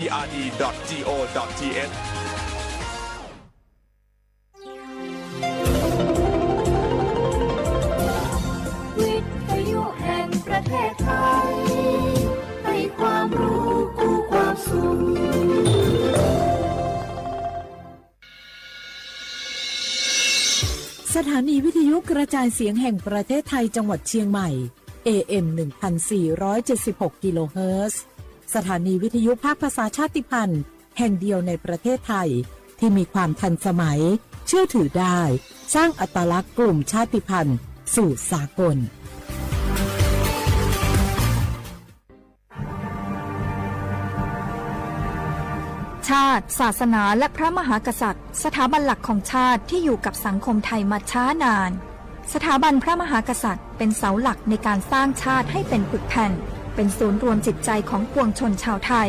E R D dot G O dot T H. วิทยุแห่งประเทศไทย ให้ความรู้คู่ความสุข สถานีวิทยุกระจายเสียงแห่งประเทศไทยจังหวัดเชียงใหม่ เอ เอ็ม หนึ่งพันสี่ร้อยเจ็ดสิบหก กิโลเฮิรตซ์ สถานีวิทยุภาคภาษาชาติพันธุ์แห่งเดียวในประเทศไทย ที่มีความทันสมัย เชื่อถือได้ สร้างอัตลักษณ์กลุ่มชาติพันธุ์สู่สากล ชาติ ศาสนา และพระมหากษัตริย์ สถาบันหลักของชาติที่อยู่กับสังคมไทยมาช้านาน สถาบันพระมหากษัตริย์เป็นเสาหลักในการสร้างชาติให้เป็นปึกแผ่น เป็นศูนย์รวมจิตใจของปวงชนชาวไทย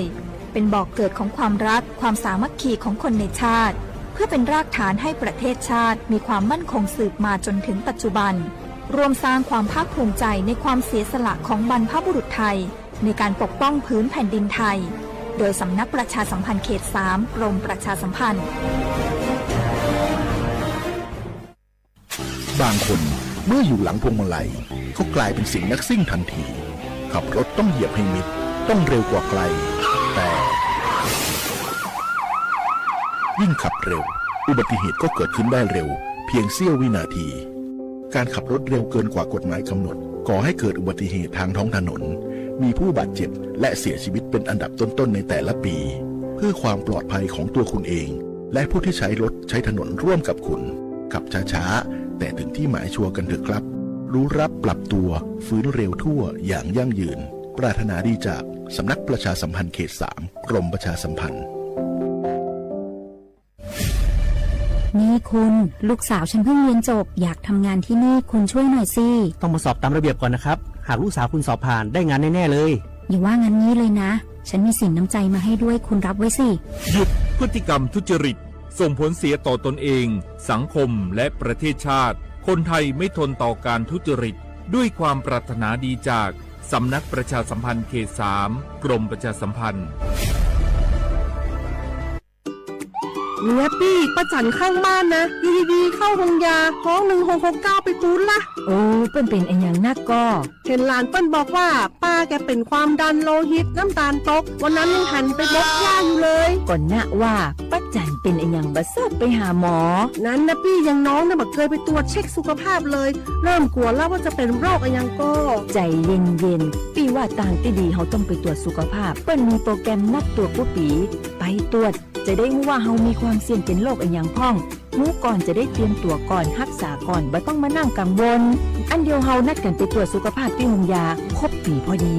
เป็นบ่อกเกิดของความรัก ความสามัคคีของคนในชาติ เพื่อเป็นรากฐานให้ประเทศชาติมีความมั่นคงสืบมาจนถึงปัจจุบัน ร่วมสร้างความภาคภูมิใจในความเสียสละของบรรพบุรุษไทย ในการปกป้องผืนแผ่นดินไทย โดยสำนักประชาสัมพันธ์เขตสาม กรมประชาสัมพันธ์ บางคนเมื่ออยู่หลังพวงมาลัยก็กลายเป็นเสียงนักซิ่งทันที ขับรถต้องเหยียบให้มิด ต้องเร็วกว่าใคร แต่ ยิ่งขับเร็ว อุบัติเหตุก็เกิดขึ้นได้เร็ว เพียงเสี้ยววินาที การขับรถเร็วเกินกว่ากฎหมายกำหนด ก่อให้เกิดอุบัติเหตุทางท้องถนน มีผู้บาดเจ็บ และเสียชีวิตเป็นอันดับต้นๆในแต่ละปี เพื่อความปลอดภัยของตัวคุณเอง และผู้ที่ใช้รถใช้ถนนร่วมกับคุณ ขับช้าๆ แต่ถึงที่หมายชัวร์กันเถอะครับ รู้รับปรับตัว ฟื้นเร็วทั่วอย่างยั่งยืน ปรารถนาดีจากสำนักประชาสัมพันธ์เขตสาม กรมประชาสัมพันธ์ นี่คุณ ลูกสาวฉันเพิ่งเรียนจบ อยากทำงานที่นี่ คุณช่วยหน่อยสิ ต้องมาสอบตามระเบียบก่อนนะครับ หากลูกสาวคุณสอบผ่าน ได้งานแน่ๆเลย อย่าว่างั้นงี้เลยนะ ฉันมีสินน้ำใจมาให้ด้วย คุณรับไว้สิ หยุดพฤติกรรมทุจริต ส่งผลเสียต่อตนเอง สังคม และประเทศชาติ คนไทยไม่ทนต่อการทุจริต ด้วยความปรารถนาดีจาก สำนักประชาสัมพันธ์เขตสาม กรมประชาสัมพันธ์ เนี่ยปี้ ป้าจั๋นข้างบ้านนะ อยู่ดีๆ เข้าโฮงยา ฮ้องหนึ่งหกหกเก้าไปปู๊ดละ โอ้ เปิ้นเป๋นอะหยังนักก่อ เห็นหลานเปิ้นบอกว่า ป้าแกเป็นความดันโลหิต น้ำตาลตก วันนั้นยังหันไปบกหญ้าอยู่เลย ก่อนนะว่า ป้าจั๋นเป๋นอะหยังบ่เซิ่วไปหาหมอ นั้นนะปี้ อย่างน้องเนี่ยบ่เคยไปตรวจเช็คสุขภาพเลย เริ่มกลัวแล้วว่าจะเป็นโรคอะหยังก่อ ใจเย็นๆ ปี้ว่าตางตี้ดีเฮาต้องไปตรวจสุขภาพ เปิ้นมีโปรแกรมนัดตรวจกู้ปี๋ ไปตรวจ จะได้ฮู้ว่าเฮามีความเสี่ยงเป็นโรคอะหยังพ่อง รู้ก่อนจะได้เตรียมตั๋วก่อน ฮักษาก่อน บ่ต้องมานั่งกังวล อันเดียวเฮานัดกั๋นไปตรวจสุขภาพตี้โฮงยา ครบปี๋พอดี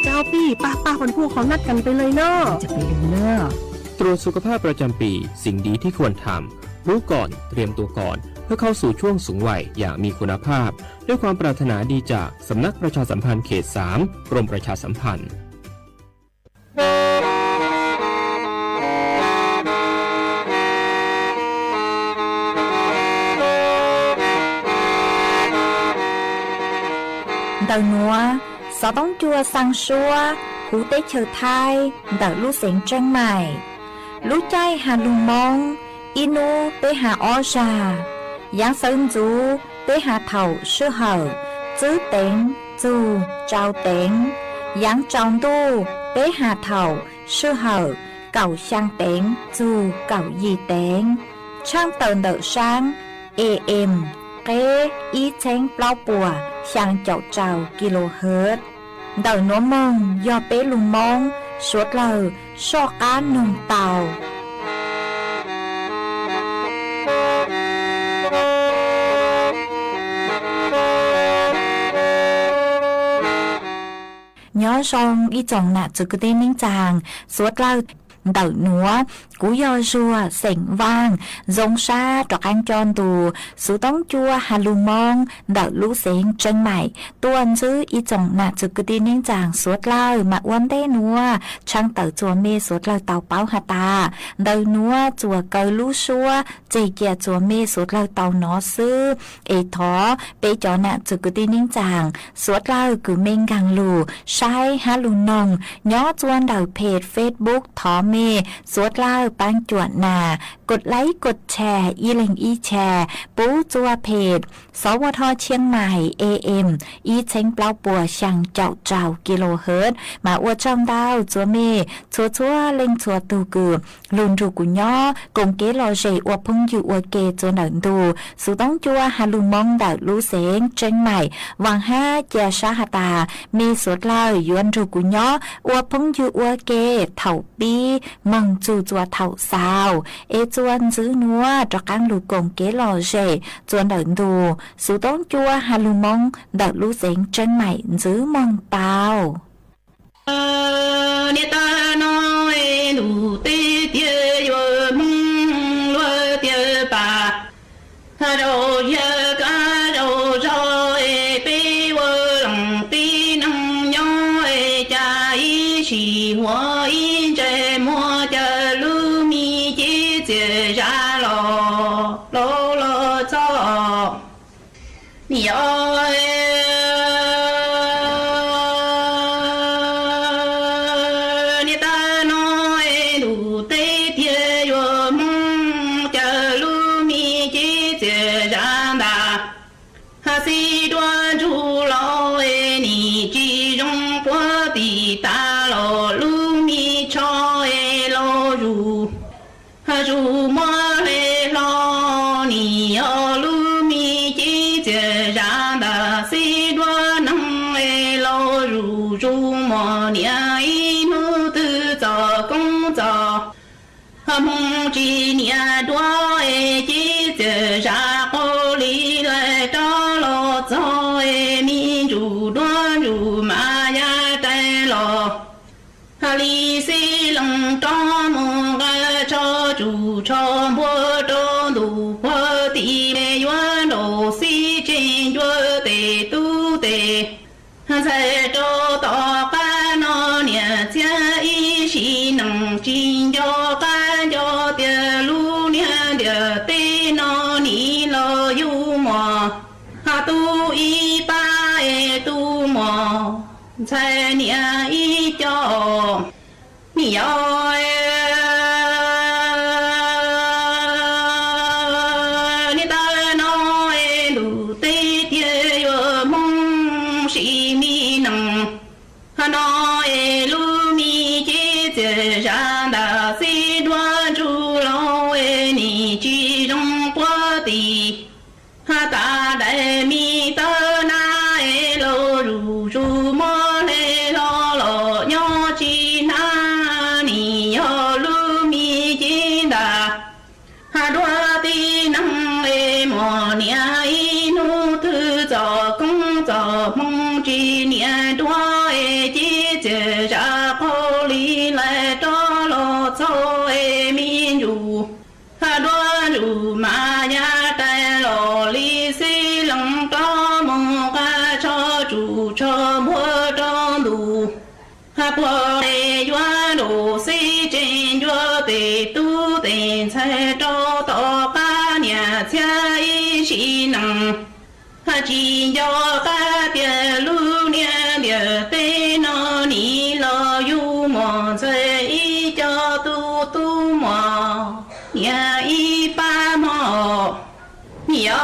เจ้าปี้ ป้าๆ คนพวกเขานัดกั๋นไปเลยเนาะ จะไปเลยเนาะ ตรวจสุขภาพประจำปี สิ่งดีที่ควรทำ รู้ก่อน เตรียมตัวก่อน เพื่อเข้าสู่ช่วงสูงวัยอย่างมีคุณภาพ ด้วยความปรารถนาดีจากสำนักประชาสัมพันธ์เขตสาม กรมประชาสัมพันธ์ Ntawm nuav, xov tooj cua xaa suab huv teb chaws Thaib ntawm lub xeev Tseeb Maim. Lub caij has lug Moob, ib nub peb has ob zag. Yaav sawv ntxuv peb has thaum sij hawm tswb teev txug tsau teev. Yaav tsaus ntuj peb has thaum sij hawm kaum xyaa teev txug kaum yim teev. Tshaaj tawm ntawm saab A M, qeb ib txheeb plaub puas xyaa caum rau kilohertz. Ntawm nuav moog yog peb lug Moob, suav dlawg soj qaab noog tau. Nyob zoo ib tsoom nam txwv kwv tij neej tsaa suav dlawg. Ntawm nuav kuv yog Zuag xeem Vaaj, zoo sab rov qaab coj ntu xov tooj cua has lug Moob ntawm lub xeev Tseeb Maim tuaj ntsib ib tsoom nam txwv kwv tij neej tsaa suav dlawg. Mas ua ntej nuav tshaaj tawm txuas mej suav dlawg tau paub has tas, ntawm nuav txuas kaw lub suab tseg cia txuas mej suav dlawg tau nov xwb. Es thov peb cov nam txwv kwv tij neej tsaa suav dlawg kws mej nkaag lug saib hab lug noog nyob txuas ntawm peg Facebook thov Mej suav dlawg paab cuam nas, kod laib kod tshas ib leeg ib tshas, pub txuaj phem xov ua tho tshiab mais e em ib txheeb plaub puas xyaa caum rau kis lus hawv. Mas ua tsaug ntau txuav mej txhua txhua leej txhua tug kws lug nrug kuv nyob koom kev lom zem ua phooj ywg ua ke txuav ntawm ntug xuv toob cua has lug Moob ntawm lub xeev Tseeb Maim. Vaam hab ca sab has tas mej suav dlawg yuav nrug kuv nyob ua phooj ywg ua ke thaum pib moog txug txuas thaum xaus, es txuas ntxiv nuav rov qaab lug koom kev lom zem txuav ntawm ntug xuv toob cua has lug Moob ntawm lub xeev Tseeb Maim ntxiv moog tau. Niaj tag no es ntuj teb tiag yuav Moob luag tiag pas, zaum yag kab zaum zog es peb ua loos tib neeg nyob es cas ib sim huam ib ntsais muag cas lub me cev txias zam los los los txog. Niaj tag no es ntuj teb tiag yuav Moob cas lub me cev txias zam ntag. Xib duab ntsug los es nim tsis zoo puab tim tas los lub me tsho es los zus, zus muab hle hlo, nim yog lub me cev txias zam ntag. Xib duab neeg es los zus zus mos niam ib hnub twg txog koob txog hmoov tsis niam duab es cev txias zam qaug li lais rov los txog es me ntsuj duab ntsuj mas yaj rais los li xib leej rov mus nqa tsho tsuj tsho npua rau ntuj puag tim, yuav nraum xib tsees ncua tes tub tes ntxhais rau tom qab no niam txiab ib sim neej tsis nco qab nco tias lub niag ntiaj teb no nim los yug muam, tub ib pab es tub muam ntxhais niam ib co. Niaj tag no es ntuj teb tiag yuav Moob sim me neej no es lub me cev txias zam ntag. Xib duab ntsug los es nim tsis zoo puab tim, tas daim me tawb nab es los zus zus muab hle hlo los nyob tsis hnab, nim yog lub me cev ntag. Duab tib neeg es mos niam ib hnub twg txog koob txog hmoov tsis niam duab es cev txias zam qaug li lais rov los txog es me ntsuj duab ntsuj mas yaj rais los li xib leej rov mus nqa tsho tsuj tsho npua rau ntuj puag es yuav nraum xib tsees ncua tes tub tes ntxhais rau tom qab niam txiab ib sim neej tsis nco qab tias lub niag ntiaj teb no nim los yug muam ntxhais ib co, tub tub muam niam ib pab mog. Niaj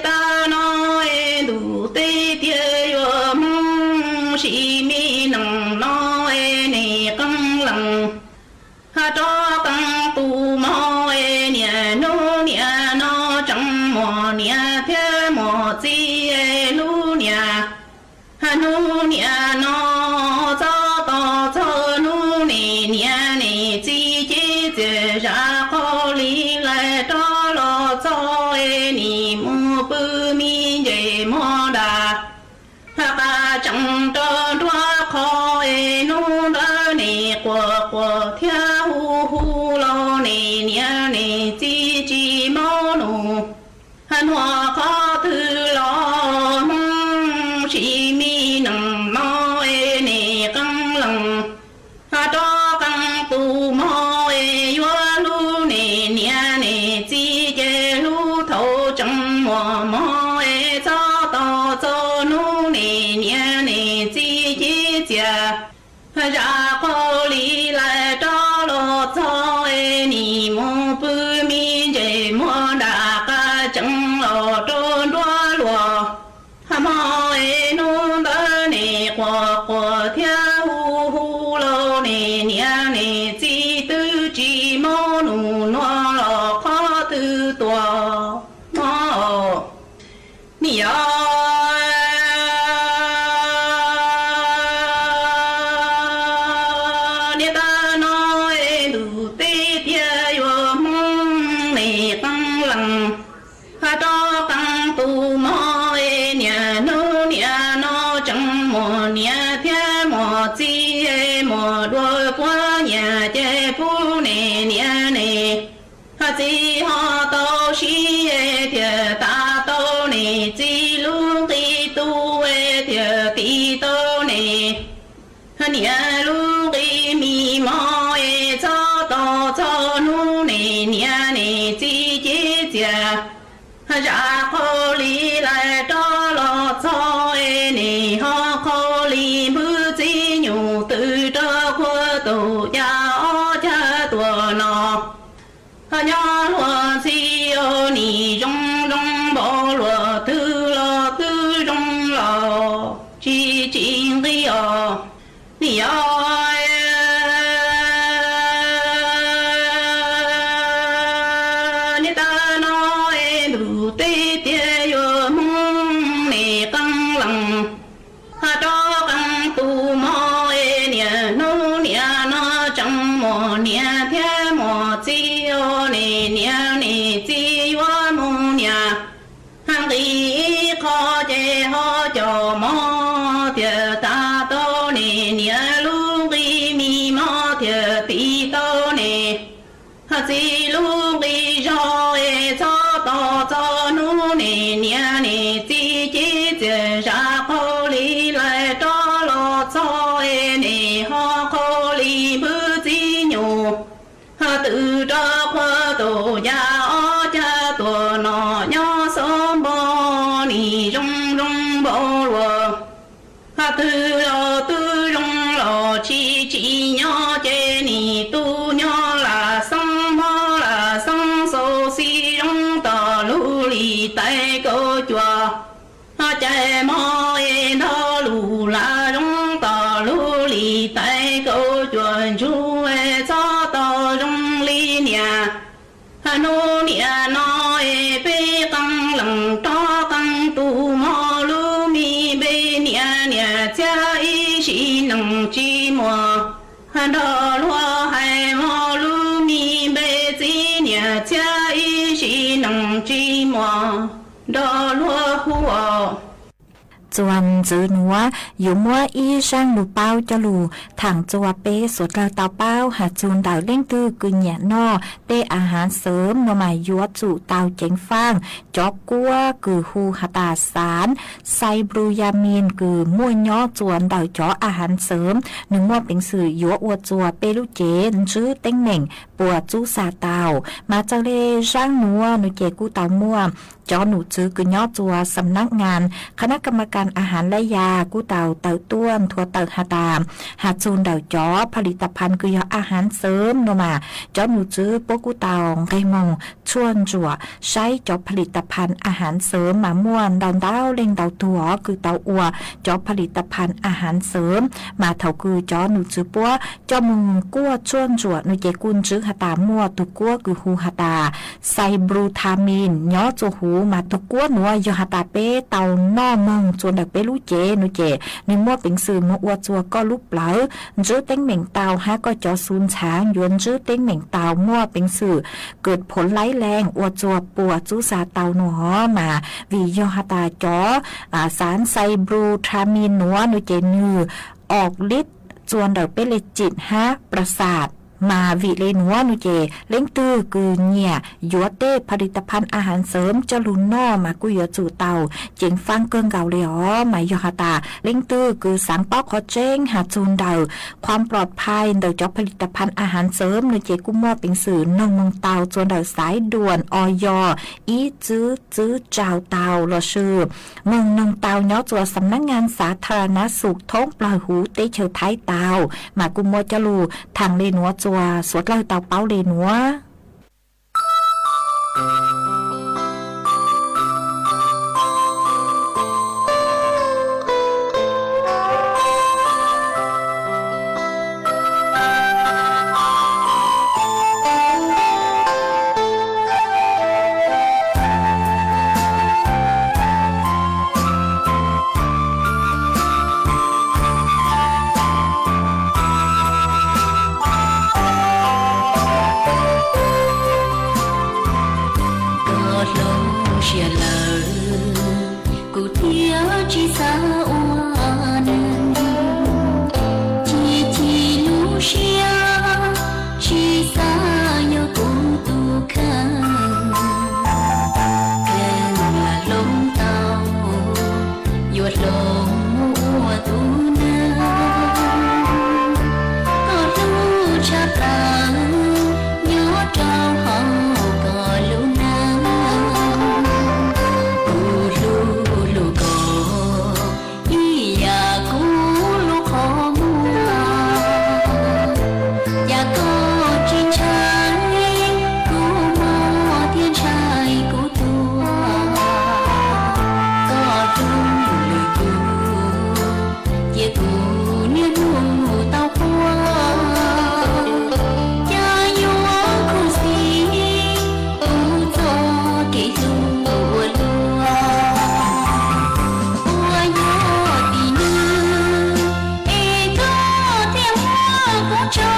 tag no es ntuj teb tiag yuav Moob sim me neej no es nim qee leej rov qee tus mog es niaj hnub niaj no tseem muaj niam thiab muaj txiv es lub niaj hnub niaj no txog tos txog hnub nim niam nim txiv cev txias zam qaug li lais rov los txog es nim mus pw me ntses mog nrad qab tseem rau nruab qhov es hnub ntawd nim quas quas thiab hu hu los nim niam nim txiv tsis maub nus. Hnub qhov twg los Moob sim me neej no es nim qee leej rov qee tus mog es yuav hlub nim niam nim txiv ces hlub thaum tseem muaj mog es txog tos txog hnub nim niam nim txiv cev txias, zam qhov li lais rov los txog es nim mus pw me ntsis muag nram qab tsees los rau nruab luag. Hmo es hnub ntawd nim quas quas thiab hu hu los nim niam nim txiv twb tsis mob nus nua los qhov twg tuaj mob. Nim yog niam tab no es ntuj teb tiag yuav Hmoob nim qee lees, rov qee tus mob es niam hnub niam no tseem muaj niam thiab muaj txiv, muaj dua puab nyiam ces pub nim niam nim txiv ho tau sib thiaj tas tau nim txiv lub nqi tu thiaj tiv tau nim niam lub nqi mis mos es txhob tos txog hnub nim niam nim txiv cev txias, zam qhov li lais rov los txog es nim ho qhov li npwb txiv nyuj twb rov qhuav tus cas ob cag tuaj no. Nyob luag ntxhi os nim zoo zoo npaum luag twg los twb zoo laus tsis tsis nqi os. Nim yog niam tab no es ntuj teb tiag yuav Hmoob nim qee lees, rov qee tus mob es niam hnub niam no tseem muaj niam thiab muaj txiv os, nim niam nim txiv yuav mus niam nqis ib qho ces ho cov mob thiaj tas tau nim niam lub nqi mis mos thiaj tiv tau nim txiv lub nqi zog es txhob tos txog hnub nim niam nim txiv cev txias zam qhov li lais rov los txog es nim ho qhov li npwb txiv nyuj twb rov qhuav tus cas ob cag tuaj no. Nyob xob npo nim zoo zoo npaum luag twg los twb zoo los tsis tsim nyog ces nim tu nyob lam xeeb mob lam xeeb xau xi zoo tom lub lim tais kaum cuaj. Cais mob es nrog lus lam zoo tom lub lim tais kaum cuaj ntsuj es txhob tau zoo li niam. Hnub niam no es peb qee lees rov qee tus mob lub me npe niam niam txhiab ib sim neej tsis muaj. Nrog luag hais mob lub me npe txiv niam txhiab ib sim neej tsis muaj nrog luag hu os. Txuas ntxiv nuav yuav muab ib zaaj lug paub coj lug thaam txug peb suav dlawg tau paub has txug ntawm leej twg kws nyam noj tej a haav xeem no mas yuav tsum tau ceev faaj cov kuab kws hu has tas xaav xaibruyamin kws muaj nyob txuas ntawm cov a haav xeem, nwg muaj peev xwm yuav ua txuas peb lub cev ntswb teeb meem puas txub xa tau. Mas txawm le zaaj nuav nwg ces kuj tau muaj cov num tswv kws nyob txuas xam nab ngas kha nab kam ma kas a haav lab yas kuj tau tawm tuaj nthuav tawm has tas, has txug ntawm cov pha li ta phan kws yog a haav xeem no mas cov num tswv puab kuj tau nqeg moog tshuaj ntsuam saib cov pha li ta phan a haav xeem mas muaj ntau ntau leej ntau tug kws tau ua cov pha li ta phan a haav xeem. Mas thaum kws cov num tswv puab coj moog kuaj tshuaj ntsuam no ces kuj ntswb has tas muaj tug kuab kws hu has tas xaibruyamin nyob txuas huv, mas tug kuab nuav yog has tas peb tau noj moog txuas ntawm peb lub cev no ces nwg muaj peev xwm moog ua txuas koj lub plawv ntswb teeb meem tau hab koj cov xu ntxhaav yuav ntswb teeb meem tau, muaj peev xwm kawm phuv laib leej ua txuas puas txub xa tau no. Mas vim yog has tas cov xaav xaibruyamin nuav no ces nwg ob lib txuas ntawm peb le cim hab pras xas Mas vim le nuav no ces leej twg kws nyiam yuav tej ผลิตภัณฑ์อาหารเสริม coj lug noj mas kuj yuav tsum tau ceev fab kawg nkaus le os. Mas yog has tas leej twg kws xaav paub qhov tseeb has txug ntawm ความปลอดภัย ntawm cov ผลิตภัณฑ์อาหารเสริม no ces kuj muaj peev xwm noog moog tau txug ntawm xaiv duam ออย ib tswb tswb rau tau los sis moog noog tau nyob txug สำนักงานสาธารณสุข thoob plawg huv teb chaws Thaib tau. Mas kuj muab coj lug thaam le nuav txug suav dlawg tau paub le nuav. Koj hloov siab lawm, kuv thiaj tsis xav ua neeg. Chim chim lub siab, tsis xav yog kuv tus kheej. Kheej lam hloov tau, yuav hloov mus ua tus neeg. Koj hlub tshaj plaws, nyob rau hauv koj lub neej. Kuv hlub hlub koj ib yam kuv hlub qhov muag. Cas koj tsis ntshai kuv mob thiab ntshai kuv tuag? Koj hlub lwm tus, cia kuv niaj hnub tau quaj. Cas yuav khuv xim kuv txoj kev hlub ua luaj. Puas yog tim nws es koj thiaj muab kuv tso,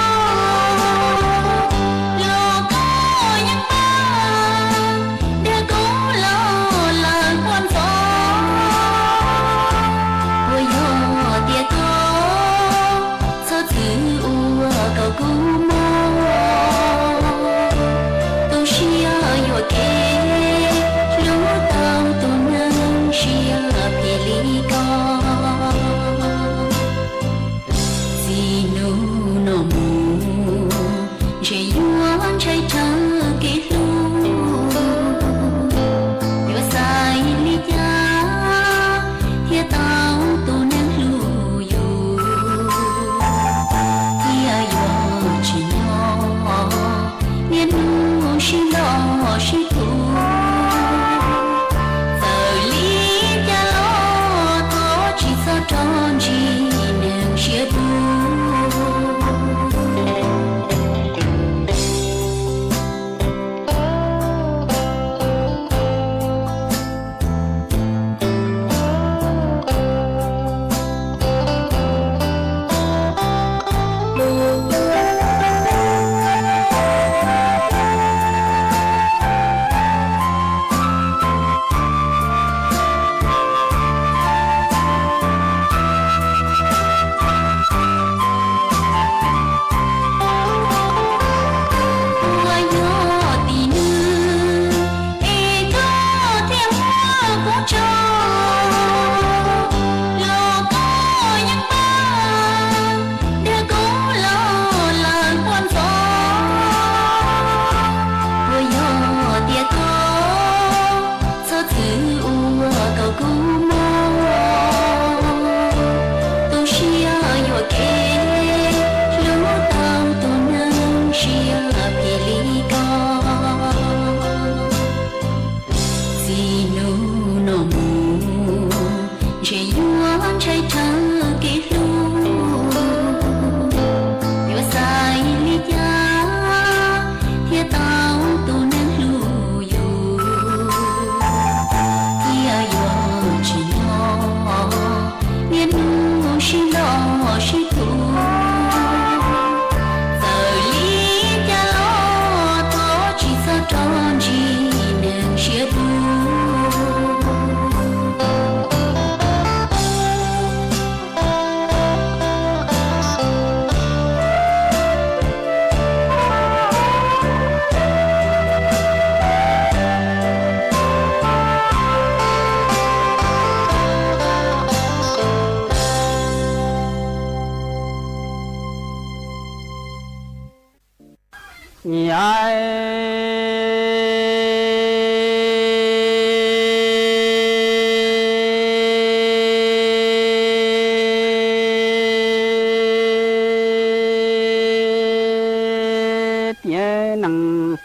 los koj yeej paub tias kuv los lawm puag ntxov. Puas yog tias koj txhob txwv ua kom kuv mob? Tu siab yuam kev hlub tau tus neeg siab phem li koj. Txij nub no mus ntshe yuav ntshai tsawv kev hlub, yuav xaiv li cas thiaj tau tus neeg hlub yus, thiaj yuav tsis nyob niaj hnub sib ntaus sib tua. Txawm li cas los thov tsis txhob rov ntsis neeg siab dub. Puas yog tim nws es koj thiaj muab kuv tso, los koj yeej paub tias kuv los lawm puag ntxov. Puas yog tias koj txhob txwv ua kom kuv mob? Tu siab yuam kev hlub tau tus neeg siab phem li koj. Txij nub no mus ntshe yuav ntshai tsawv kev hlub, yuav xaiv li cas thiaj tau tus neeg hlub yus, thiaj yuav tsis nyob niaj hnub sib ntaus sib tua. Txawm li cas los thov tsis txhob rov ntsis neeg siab dub. Niam, tiam neej,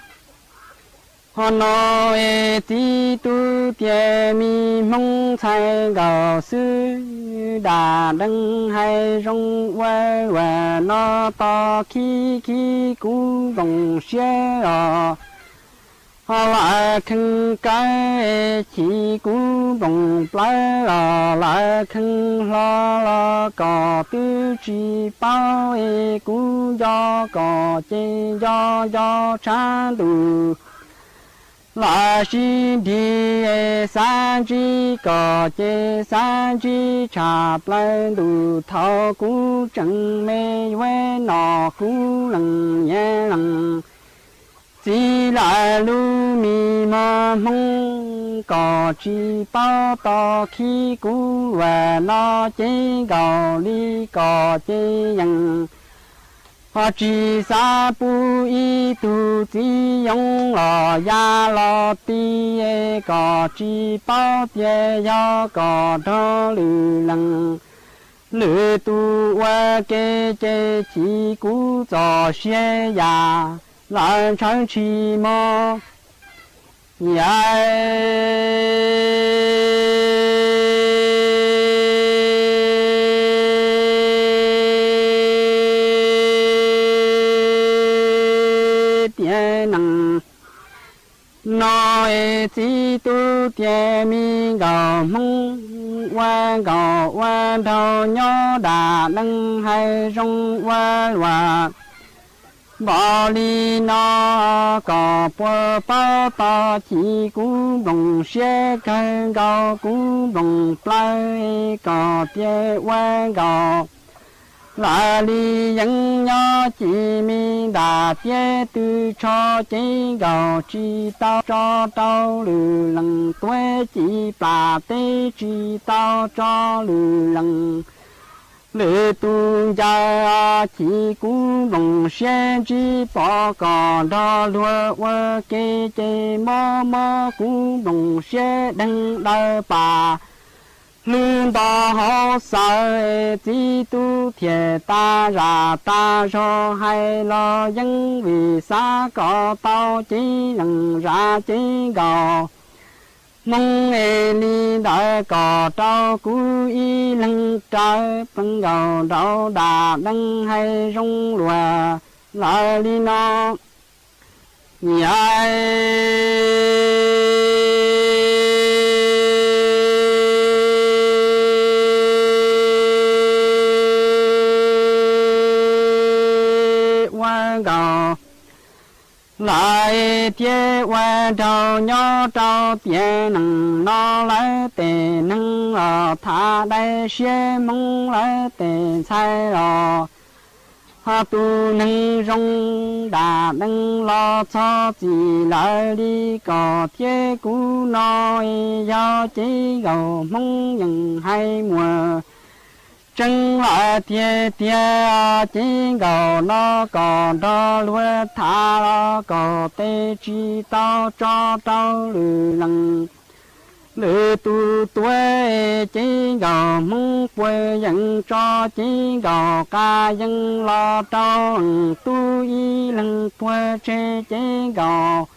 ho no es txiv tub tias me Hmoob ntxhais nkaus xwb, dam dees hais zoo ua luam no tau khib khib kuv nplooj siab os. Ho lawv kheej kawg chim kuv nplooj plawv los lawv kheej hlo los kom twb tsis paub es kuv nco kom ces nco nco tshav ntuj. Lawv sib nrig xav ntsib kom ces xav ntsib tshaj plaws ntuj thaum kuv tseem me yuav no kuv leej niam leej txiv lawv lub me mos Hmoob kom tsis paub tau khib kuv luam no ces nkaus li kom ces yeej ho tsis xav pub ib tug txiv yoov los ya los ti kom tsis paub tias yog kom nrog lwm leej, lwm tus ua ke ces chim kuv txoj sia yam lawv ntshaw ntshis mog. Niam, tiam neej, no es txiv tub tias me nkaus Hmoob ua nkaus ua nraug nyob dam dees hais zoo ua luam npaum li no kom puas paub tau chim kuv nplooj siab kawg nkaus kuv nplooj plawv kom tias ua nkaus lawv li yeej nyob ci me ntam tiab tw tsho ces nkaus tsis tau tso rau lwm leej tuav ci plam teb tsis tau tso lwm leej, lwm tus ncaws os chim kuv nplooj siab ntsib pom kom nrog luag ua ke ces mob mob kuv nplooj siab deeg daws pam hlwb nto hauv xaws txiv tub thiaj tas zam tas zog hais los yeej vim xav kom tau ces leej zam ces nkaus Hmoob es li ntawd kom rau kuv ib leeg rawv pes nkaus nraud dam dees hais zoo luam lawm li no. Niam, ua nkaus lawv thiab ua nraug nyob rau tiam neej no lawv tej neeg los tham dai siab Hmoob lawv tej ntxhais los ho tus neeg zoo dam dees los txhob txim lawv li kom thiab kuv no yog ces nkaus Hmoob yeej hais muaj tseeb lawm tiag tiag ces nkaus no kom nrog luag tham los kom tej tsis tau tso rau lwm leej, lwm tus tuav ces nkaus Hmoob puas yeej tso ces nkaus qab yeej los rau tub ib leeg puag tseg ces nkaus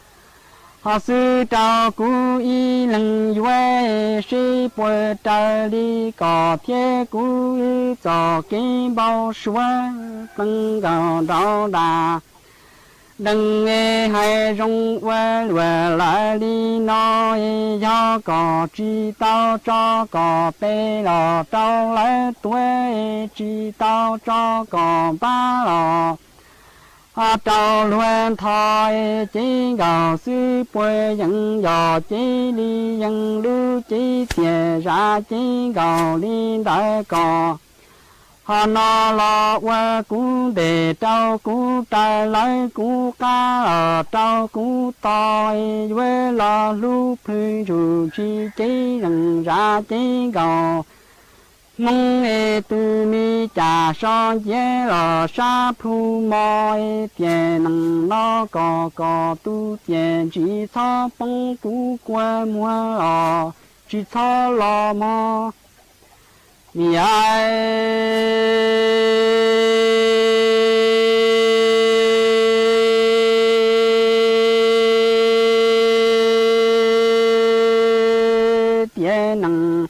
ho xwb rau kuv ib leeg yuav seb puas raws li kom thiab kuv txoj kev npau suav pes nkaus nraud dam dees hais zoo ua luam lawm li no yog kom tsis tau tso kom peb los rau lawv tuav tsis tau tso kom npab los ho rau luag ntho ces nkaus xwb puas yeej yog ces li yeej lub ces txias zam ces nkaus li ntawd kom ho no los ua kuv ntes rau kuv raws lawv kuv qab los rau kuv to yuav los hlub plhws ntsuj ntshis ces yeej zam ces nkaus Hmoob es tus me cas so nciab los sab plhu mog, tiam neej no kom kom tus tiam ntsis txhob poob kuv kua muag los tsis txhob los mog. Vim tiam neej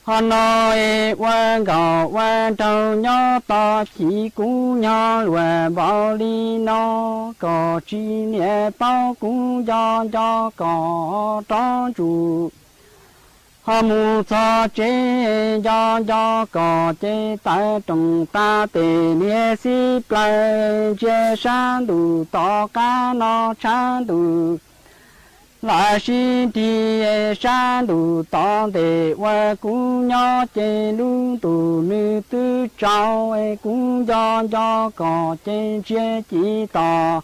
ho no es ua nkaus ua nraug nyob tod, chim kuv nyob luag npaum li no, kom tsis niam paub kuv nco nco kom rov ntsum. Ho mus txog tsev nco nco kom ces tawv roos tas tes niag xib plaws ntsia sab ntuj tom qab no tshav ntuj los sib nrig sab ntuj tom ntej uas kuv nyob ces lub ntuj nws twb tsaus, kuv nco nco kom ces ntsia ci tos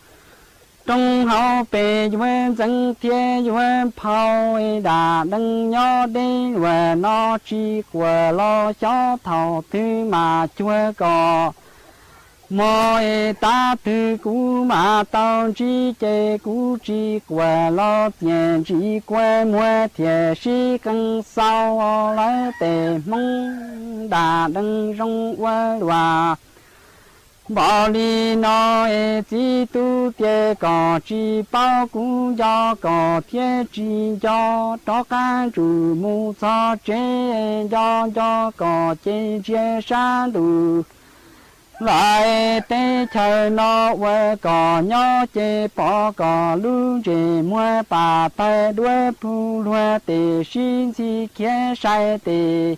roob hauv pes yuav ntxeev thiab yuav phau, dam dees nyob deb luag no tsis quaj los xyov thaum twg mam cuag kom mog, es tav twg kuv mam tau ntsib ces kuv tsis quaj los tiam ntsis kua muag thiaj sib qee xaus lawv tej hmoob dam dees zoo ua luaj. Npaum li no es txiv tub tias kom tsis paub kuv nco kom thiab tsis nco, rov qab ntsum mus txog tsev nco nco kom ces ntsia sab ntuj los teb chaws no uas kom nyob ces pom kom lub ntsej muag pam tawg duab plhu luag tes sib ntxhi khiav sai tes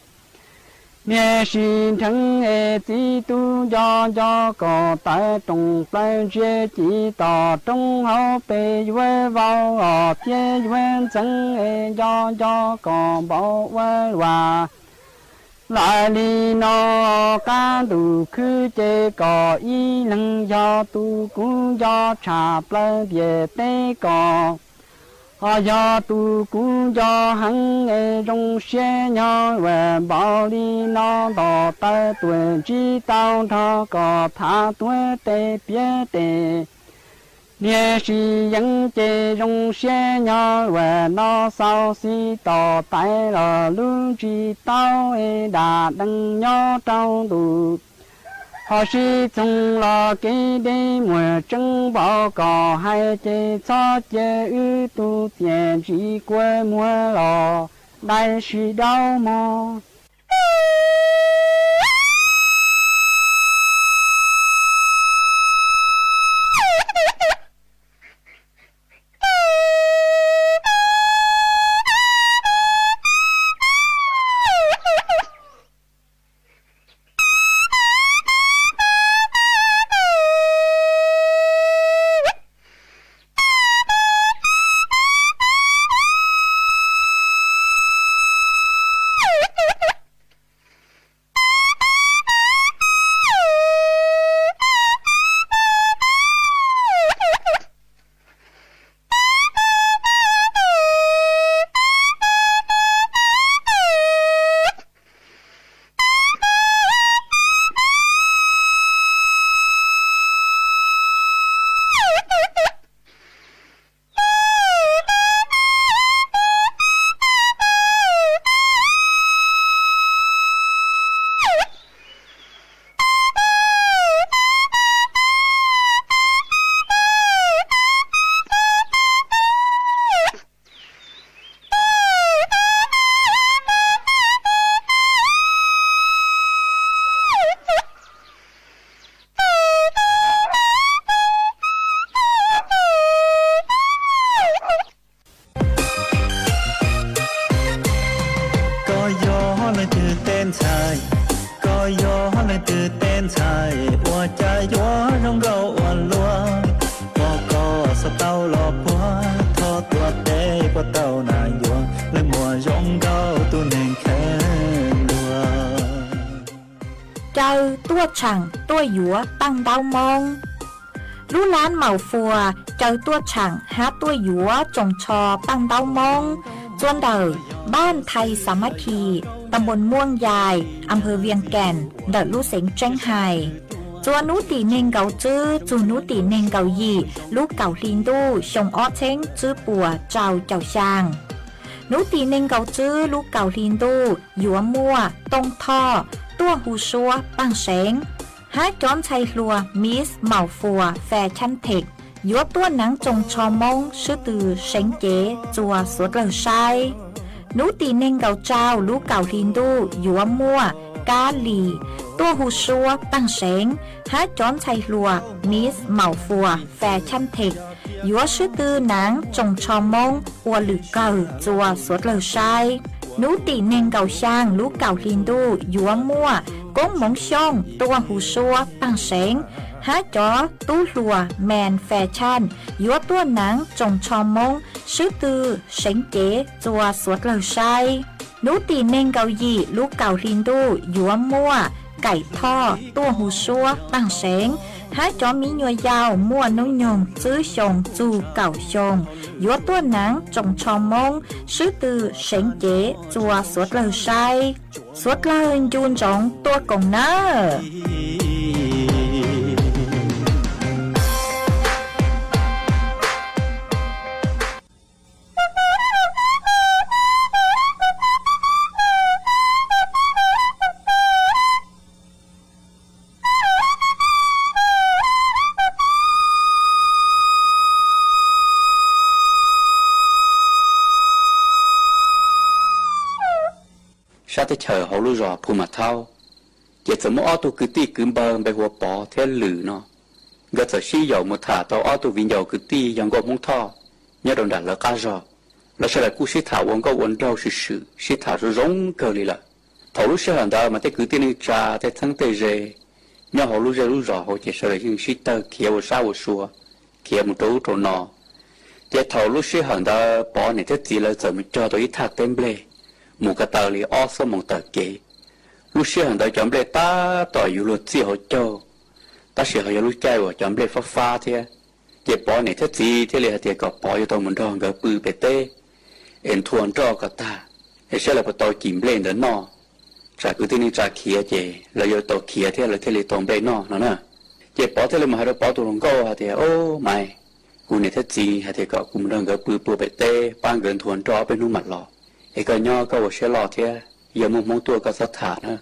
niag sib nrheev es txiv tub nco nco kom tawv roos plaws ntsia ci tos roob hauv pes yuav vau os thiab yuav ntxeev es nco nco kom npaum ua luaj. Lawm li no qab ntuj khwb ces kom ib leeg yog tus kuv nco tshaj plaws ntiaj teb ko, ho yog tus kuv nco heev es zoo siab nyob luag npaum li no nto taw tuaj ntsib tau nrog kom tham tuag tes piav tes niag sib yeev ces zoo siab nyob luag no xaus xis tos tais los lub ntsig tau es dam dees nyob rau ntuj ho sib txoog los kev deb muag tseeb npaum kom hais ces txhob cia wb tus tiam ntsis kua muag los dai sib daub mog. Koj yog leej twg tej ntxhais? Koj yog leej twg tej ntxhais? Ua cas yuav zoo nkauj ua luaj? Pom koj xav tau los puag, thov tuav tes puas tau na yuav? Leej muam zoo nkauj tus neeg kheev luag. Caw tuaj tshaam tuaj yuav Paj Ntaub Moob. Lub lab Maus Fuas caw tuaj tshaam hab tuaj yuav tsoos tsho Paj Ntaub Moob txuas ntawm npaj Nthais Xas Mab Khis ta npuas Muaj Yais, a pha Vias Kees ntawm lub xeev Tseeb Hais. Txua hnub tim nees nkaum tsib txug hnub tim nees nkaum yim lub kaum hli ntuj xyoo ob txheeb tsib puas rau caum xyaa. Hnub tim nees nkaum tsib lub kaum hli ntuj yuav muaj Tooj Thoj tuaj hu suab paaj seev, hab cov ntxhais hluas Miss Maum Fuas Fes Tshaj Theem yuav tuaj naav tsoos tsho Moob sib tw seev cev txua suav dlawg saib. Hnub tim nees nkaum rau lub kaum hli ntuj yuav muaj Kab Lis tuaj hu suab paaj seev, hab cov ntxhais hluas Miss Maum Fuas Fes Tshaj Theem yuav sib tw naav tsoos tsho Moob ua lwm kawg txua suav dlawg saib. Hnub tim nees nkaum xyaa lub kaum hli ntuj yuav muaj Koob Moov Xyooj tuaj hu suab paaj seev, hab cov tub hluas Mes Fes Tshaj yuav tuaj naav tsoos tsho Moob sib tw seev cev txua suav dlawg saib. Hnub tim nees nkaum yim lub kaum hli ntuj yuav muaj Kaim Thoj tuaj hu suab paaj seev, hab cov miv nyuas yaus muaj nub nyoog tsib xyoo txug kaum xyoo yuav tuaj naav tsoos tsho Moob sib tw seev cev txua suav dlawg saib. Suav dlawg ncu ntsoov tuaj koom nawb. Sab teb chaws hauv lub zos Phu Mas Thaub, ces txawm muaj ob tug kwv tij kwv npawg npe hu ua Pov thiab Lwm no. Nkawd txawm sib yaum mus tham tau ob tug viv ncaus kwv tij yog Nkauj Hmoob Thoj nyob rau nram lawv qab zog. Lawv sawv daws kuj sib tham ua nkauj ua nraug swm swm, sib tham zoo zoo kawg li lawm. Thaum lub sij hawm ntawd mas tej kwv tij neej tsa tej txheeb tej ze nyob hauv lub zej lub zos hauv ces sawv daws yeej sib tawg khiav ua sab ua sua, khiav mus rau ub rau no. Ces thaum lub sij hawm ntawd Pov niam thiab txiv lawv txawm mus cog tau ib thaj teb nplej, mus ko taw li ob xuab moos taw kev. Lub sij hawm ntawd cov nplej tab tom yuav luag txij hauv caug, tab sis ho yog lub caij uas cov nplej fab fab thiab. Ces Pov niam thiab txiv thiaj li hais tias kom Pov yuav tau mus nrog nkawd pw pem teb es nthua nroj kom tag, es saib lawv puas tau cim nplej ntawd noj. Tsam kwv tij neej tsa khiav ces lawv yuav tau khiav thiab lawv thiaj li tau nplej noj no na. Ces Pov thiaj li mus hais rau Pov tus hluas nkauj hais tias, Au Maiv, kuv niam thiab txiv hais tias kom kuv mus nrog nkawd pw pua pem teb pab nkawd nthua nroj ob peb hnub mam los, es koj nyob koj ua siab loj thiab, yog muaj Hmoob tuaj koj txhob tham na.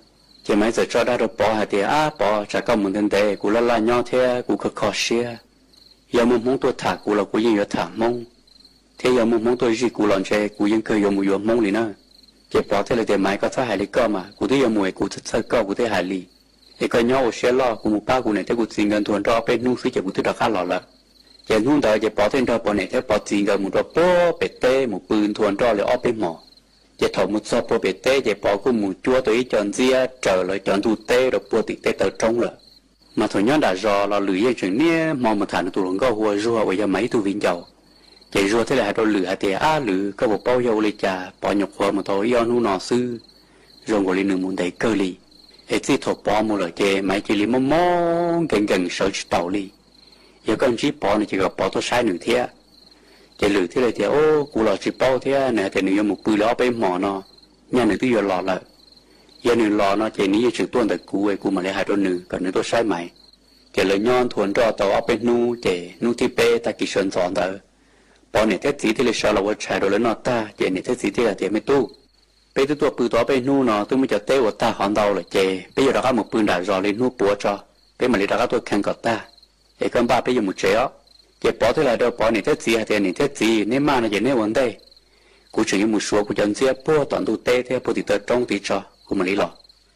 Ces Maiv txawm tso dag rau Pov hais tias, Ab Pov, tsam koj mus ntev ntev kuv laj laj nyob thiab kuv kho kho siab. Yog muaj Hmoob tuaj tham kuv los kuv yeej yuav tham Hmoob, thiab yog muaj Hmoob tuaj zij kuv los ntshe kuv yeej kawg yuav mus yuav Hmoob li na. Ces Pov thiaj li tias, Maiv, koj txhob hais li koj mas, kuv twb yuav mus es kuv txhawj txhawj koj kuv thiaj hais li. Es koj nyob ua siab loj, kuv mus pab kuv niam thiab kuv txiv nkawd nthua nroj ob peb hnub xwb ces kuv twb rov qab los lawm. Ces hnub ntawd ces Pov thiaj nrog Pov niam thiab Pov txiv nkawd mus rau puag pem teb mus pw nthua nroj li ob peb hmos. Ces thaum mus txog puag pem teb ces Pov kuj mus cuab tau ib co ntxiab raws lawv cov ntug teb rau puag tim tej taw roob lawm. Mas thaum nyob nram zos los Lwm yeej tseem niaj hmo mus tham nws tus hluas nkauj hu ua Zuag uas yog Maiv ib tug viv ncaus. Ces Zuag thiaj li hais rau Lwm hais tias, Ab Lwm, koj puas paub yog ua li cas Pov nyuam qhuav mus tau ib ob hnub no xwb, zoo nkaus li nws mus ntev kawg li. Es txij thaum Pov mus lawm ces Maiv cia li mob mob nkees nkees sawv tsis taus li. Yog koj ntsib Pov no ces kom Pov tuaj saib nws thiab. Ces Lwm thiaj li tias, Au, kuv los tsis paub thiab, nws hais tias nws yuav mus pw li ob peb hmos no, nyaj nws twb yuav los lawm. Yog nws los no ces nws yeej tseem tuaj ntawm kuv es kuv mam li hais rau nws kom nws tuaj saib Maiv. Ces lawv nyob nthua nroj tau ob peb hnub ces hnub thib peb tag kis sawv ntxov ntawd, Pov niam thiab txiv thiaj li sawv los ua tshais rau lawv noj tag ces niam thiab txiv thiaj li tias, Me tub, peb twb tuaj pw tau ob peb hnub no twb muab cov teb ua tag hov ntau lawm ces peb yuav rov qab mus pw nram zos li hnub puav tso, peb mam li rov qab tuaj kheev kom tag, es koj npaj peb yuav mus tsev os. Ces Pov thiaj li hais rau Pov niam thiab txiv hais tias, Niam thiab txiv, neb maj no ces neb ua ntej, kuv tseem yuav mus suav kuv cov ntxiab puag tom ntug teb thiab puag tim taw roob tid tso kuv mam li los.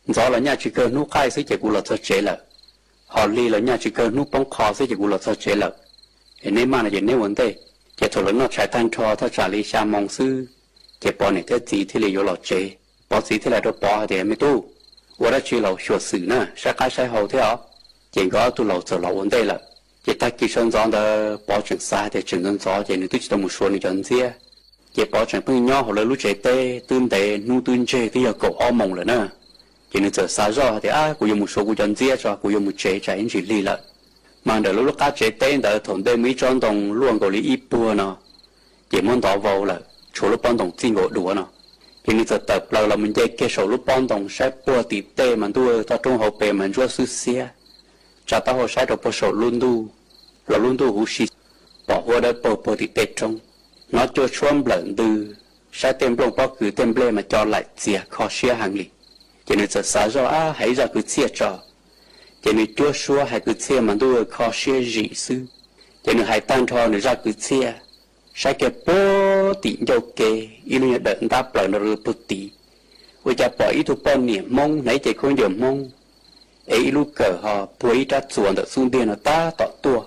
Ntxov los nyaj tsis kawg hnub qaij xwb ces kuv los txog tsev lawm, ho lig los nyaj tsis kawg hnub poob qho xwb ces kuv los txog tsev lawm. Es neb maj no ces neb ua ntej. Ces thaum lawv noj tshais tag nrho thaj tsam li xya moo xwb, ces Pov niam thiab txiv thiaj li yuav los tsev. Pov txiv thiaj li hais rau Pov hais tias, Me tub, ua dab tsi los xyuam xim na, saib qab saib hau thiab os. Ces nkawd ob tug laus txawm los ua ntej lawm. Ces tag kis sawv ntxov ntawd Pov tseem xav hais tias tseem ntxov ntxov ces nws twb tsis tau mus suav nws cov ntxiab. Ces Pov tseem pheej nyob hauv lawv lub tsev teb twb ntev hnub twb ntseg twb yog kaum ob moos lawm na. Ces nws txawm xav zoj hais tias, Ab, kuv yuav mus suav kuv cov ntxiab tso, kuv yuav mus tsev tsam ib ntsis lig lawm. Mas ntawm lawv lub qab tsev teb ntawd thaum ntej muaj ib tsob ntoo luaj nkaus li ib puag no, ces muab ntov vau lawm, tshuav lub pob ntoos txij nkaus duav no. Ces nws txawm tawm plaws los mus nce kiag saum lub pob ntoo saib puag tim tej mas ntuj, toj roob hauv pes mas ntsuab xwb xiab. Tsa taub hau saib rau puag saum lub ntuj, los lub ntuj huv si, pom huab dawb paug puag tim tej roob. Hnov cua tshuab nplawm ntws, saib tej nplooj pob kws tej nplej mas co laim txias kho siab heev li. Ces nws txawm xav zoj ab hais ib zaj kwv txhiaj tso. Ces nws cuab suab hais kwv txhiaj mas ntuj kho siab zim xwb. Ces nws hais tag nrho nws zaj kwv txhiaj, saib kiag puag tim ncauj ke, ib lub nyuag dawm ntab plaws nrog rau puag tid. Ua cas pom ib tug poj niam Hmoob hnav ib ce khaub ncaws Hmoob, es ib lub kawm ho puag ib rab txuas ntawm xub ntiag no tab tom tuaj.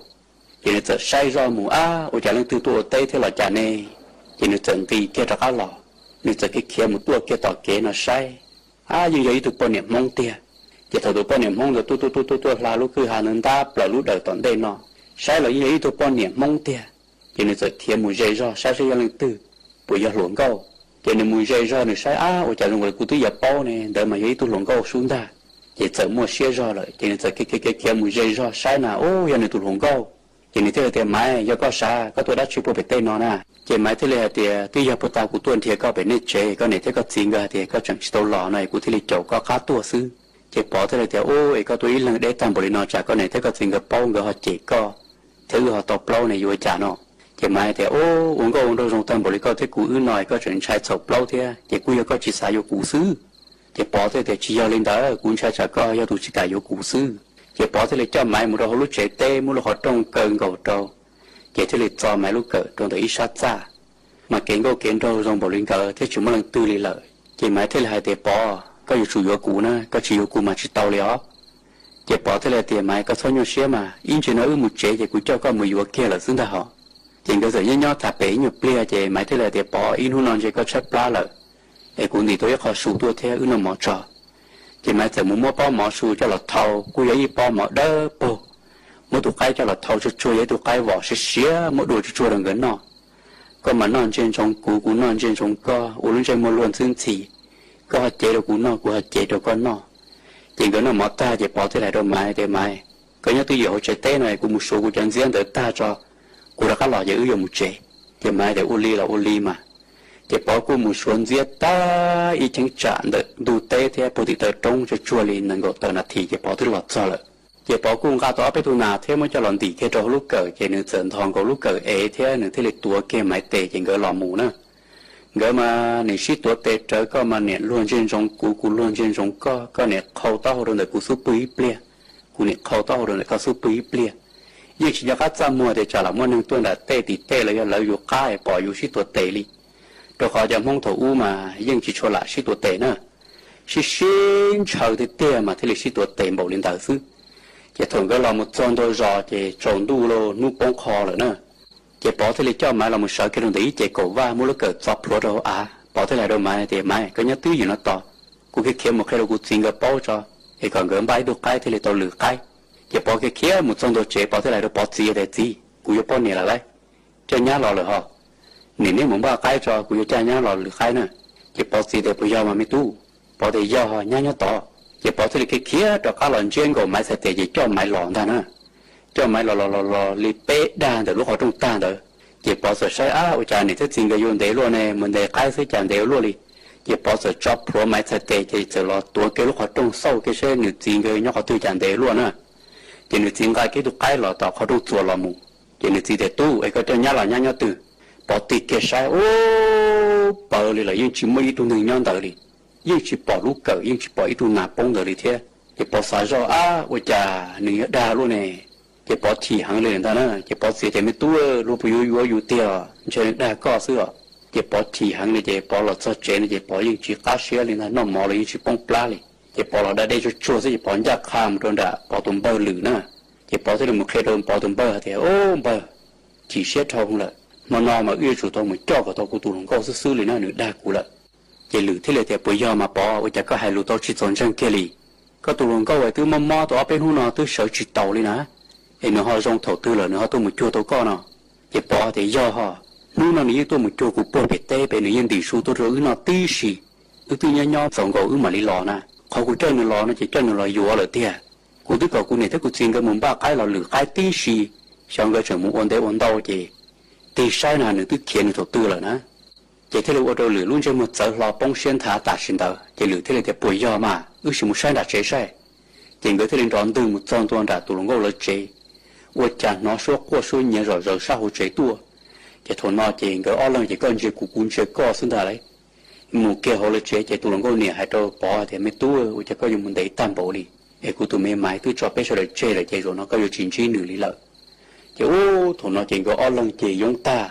Ces nws txawm saib zoj mus ab ua cas leej twg tuaj ua teb thiab los cas ne. Ces nws txawm nqis kiag rov qab los, nws txawm khiav khiav mus tuaj kiag tom kev no saib, ab yeej yog ib tug poj niam Hmoob tiag. Ces thaum tus poj niam Hmoob ntawd tuaj tuaj tuaj tuaj tuaj hla lub kwj ha ntawd ntab plaws lub dawm tom ntej no, saib los yeej yog ib tug poj niam Hmoob tiag. Ces nws txawm khiav mus ze zog saib saib yog leej twg, puas yog hluas nkauj. Ces nws mus ze zog nws saib ab ua cas zoo nkaus li kuv twb yuav paub ne, ntawd mas yog ib tug hluas nkauj sub ntag. Ces txawm muaj siab zog lawm ces nws txawm khiav khiav khiav mus ze zog saib na, ub yog nws tus hluas nkauj. Ces nws thiaj li tias, Maiv, yog koj sav, koj tuaj dab tsi puag pem tej no na? Ces Maiv thiaj li hais tias, Twb yog puag ta kuv tuaj nrhiav koj pem nej tsev, koj niam thiab koj txiv nkawd hais tias koj tseem tsis tau los no es kuv thiaj li caum koj qab tuaj xwb. Ces Pov thiaj li tias, Ub, es koj tuaj ib leeg deb tag npaum li no tsam koj niam thiab koj txiv nkawd paub nkawd ho cem koj thiab wb ho tau plaub ne yuav ua cas no? Ces Maiv tias, Ub, ua nkauj ua nraug zoo tag npaum li koj thiab kuv wb no es koj tseem ntshai txhaum plaub thiab, ces kuj yog koj tsis xav yuav kuv xwb. Ces Pov thiaj tias, Tsis yog li ntawd, kuv ntshai tsam koj yog tus tsis kam yuav kuv xwb. Ces Pov thiaj li coj Maiv mus rau hauv lub tsev teb muab lub qhov rooj kaw nkaus rau, ces thiaj li txo Maiv lub kawm rau ntawm ib sab txaj. Mas kev nkauj kev nraug zoo npaum li nkawd thiab tsis muaj leej twg li lawm ces Maiv thiaj li hais tias, Pov, koj yuav tsum yuav kuv na, koj tsis yuav kuv mas tsis tau li os. Ces Pov thiaj li tias, Maiv, koj txhob nyuaj siab mas, ib ntsis no wb mus tsev ces kuv coj koj mus yuav kiag lawm xwb ntag hos. Ces nkawd txawm nyob nyob tham pem ib nyuag pliag ces Maiv thiaj li hais tias, Pov, ib hnub no ntshe koj tshaib plab lawm, es kuv ntim tau ib qho su tuaj thiab wb noj mov tso. Ces Maiv txawm mus muab pob mov su coj los thau, kuj yog ib pob mov dawb paug. Muab tus qaib coj los thau tsuag tsuag, yog ib tug qaib vom siav siav, muab dua tsuag tsuag rau nkawd noj. Koj mas noj ntsia ntsoov kuv, kuv noj ntsia ntsoov koj, ua lub ntsej muag luag ntxwb ntxhi, koj ho cev rau kuv noj, kuv ho cev rau koj noj. Ces nkawd noj mov tag ces Pov thiaj li hais rau Maiv tias, Maiv, koj nyob twj ywm hauv tsev teb no, kuv mus suav kuv cov ntxiab ntawd tag tso, kuv rov qab los ces wb yuav mus tsev. Ces Maiv tias, Ua li los ua li mas. Ces Pov kuj mus suav ntxiab tag ib cheeb tsam ntawm ntug teb thiab puag tim taw roob tsuag tsuag li nees nkaum tawm nas this ces Pov twb los txog lawm. Ces Pov kuj nqa tau ob peb tug nas thiab muab coj los ntim kiag rau hauv lub kawm, ces nws txawm nthos nkaus lub kawm ev thiab nws thiaj li tuav kiag Maiv tes ces nkawd los mus na. Nkawd mas nim sib tuav tes rawv, koj mas nim luag ntsia ntsoov kuv, kuv luag ntsia ntsoov koj, koj nim qhau taub hau rau ntawm kuv xub pwg ib pliag, kuv nim qhau taub hau rau ntawm koj xub pwg ib pliag. Yeej tsis nco qab txaj muag tias tsam los muaj neeg tuaj nram tej tim tej los yog lawv yus qab es pom yus sib tuav tes li. Rau qhov cov Hmoob thaum ub mas yeej tsis tshua lam sib tuav tes na, sib sib ntshaw tiag tiag mas thiaj li sib tuav tes npaum li ntawd xwb. Ces thaum nkawd los mus txog ntug zos ces tsaus ntuj los hnub poob qho lawm na. Ces Pov thiaj li coj Maiv los mus sawv kiag rau ntawm ib ce kaum vaj, muab lub kawm txo plhuav rau hauv av. Pov thiaj li hais rau Maiv tias, Maiv, koj nyob twj ywm no tos, kuv khiav khiav mus qhia rau kuv txiv nkawd paub tso, es kom nkawd npaj ib tug qaib thiaj li tau lwm qaib. Ces Pov khiav khiav mus txog ntua tsev, Pov thiaj li hais rau Pov txiv tias, Txiv, kuv yuav poj niam lawm lauj, caj nyab los lawm hos. Nim neb mus npaj qaib tso, kuv yuav caj nyab los lwm qaib na. Ces Pov txiv tias, Puas yog mas me tub? Pov tias, Yog, nyab nyob tod. Ces Pov thiaj li khiav khiav rov qab los ntsiab nkaus Maiv txhais tes ces coj Maiv los ntag na. Coj Maiv los los los los li peb dag ntawm lub qhov rooj tag ntawd. Ces Pov txawm saib, Ab, ua cas niam thiab txiv nkawd yuav ntev luaj ne, mus ntes qaib xwb cas ntev ua luaj li. Ces Pov txawm tso plhuav Maiv txhais tes ces txawm los tuav kiag lub qhov rooj xauj kiag seb nws txiv nkawd nyob qhov twg cas ntev luaj na. Ces nws txiv nqa kiag tus qaib los tom qhov rooj txuas los mus. Ces nws txiv tias, Tub, es koj coj nyab los nyab nyob twg? Pov tig kiag saib, ub, pawv li lawm, yeej tsis muaj ib tug neeg nyob ntawd li. Yeej tsis pom lub kawm, yeej tsis pom ib tug nas poob ntawd li thiab. Ces Pov xav zoj, Ab, ua cas nws yuav dag luaj ne? Ces Pov chim heev li lawm ntag na. Ces Pov txiv tias, Me tub, luag puas yuav yuav yus tiag, ntshe nws dag koj xwb os. Ces Pov chim heev li ces Pov los txog tsev no ces Pov yeej tsis qab siab li ntag, noj mov los yeej tsis poob plab li. Ces Pov los da dej tsuag tsuag xwb ces Pov ncaj qha mus rau nram Pov tus npawg Lwm na. Ces Pov thiaj li mus qhia rau Pov tus npawg hais tias, Ub npawg, chim siab dhau lawm, hmo no mas wb yuav tsum tau mus coj kom tau kuv tus hluas nkauj xwb xwb li na, nws dag kuv lawm. Ces Lwm thiaj li tias, Puas yog mas Pov, ua cas koj hais lus tau tsis txaus ntseeg kiag li? Koj tus hluas nkauj es twb mob mob tau ob peb hnub no twb sawv tsis taus li na, es nws ho zoo thaum twg lawm nws ho tuaj mus cuag tau koj no? Ces Pov tias, Yog hos, hnub no nws yeej tuaj mus cuag kuv puag pem teb pem, nws yeej ntim su tuaj rau wb noj tib si. Wb twb nyob nyob txaus nkaus wb mam li los na. Qhov kuv coj nws los no ces coj nws los yuav lawm tiag. Kuv twb kom kuv niam thiab kuv txiv nkawd mus npaj qaib los lwm qaib tib si, xyov nkawd tseem mus ua ntev ua ntau ces tig saib na nws twb khiav nws thaum twg lawm na. Ces thiaj li ua rau Lwm lub ntsej muag txawv hlo poob siab nthav tam sim ntawd, ces Lwm thiaj li tias, Puas yog mas wb sim mus saib nram tsev saib? Ces nkawd thiaj li nrov ntwg mus txog ntua nram tus hluas nkauj lawv tsev. Ua cas hnov suab quaj suab nyiav zom zaws sab hauv tsev tuaj. Ces thaum no ces nkawd ob leeg ces koj ntsia kuv kuv ntsia koj xwb ntag lauj. Mus kiag hauv lawv tsev ces tus hluas nkauj niam hais rau Pov tias, Me tub, ua cas koj yuav mus ntev tag npaum li? Es kuv tus me Maiv twb tso peb sawv daws tseg lawm ces zaum no koj yuav tsis ntsib nws li lawm. Ces ub, thaum no ces nkawd ob leeg ces yoob tag,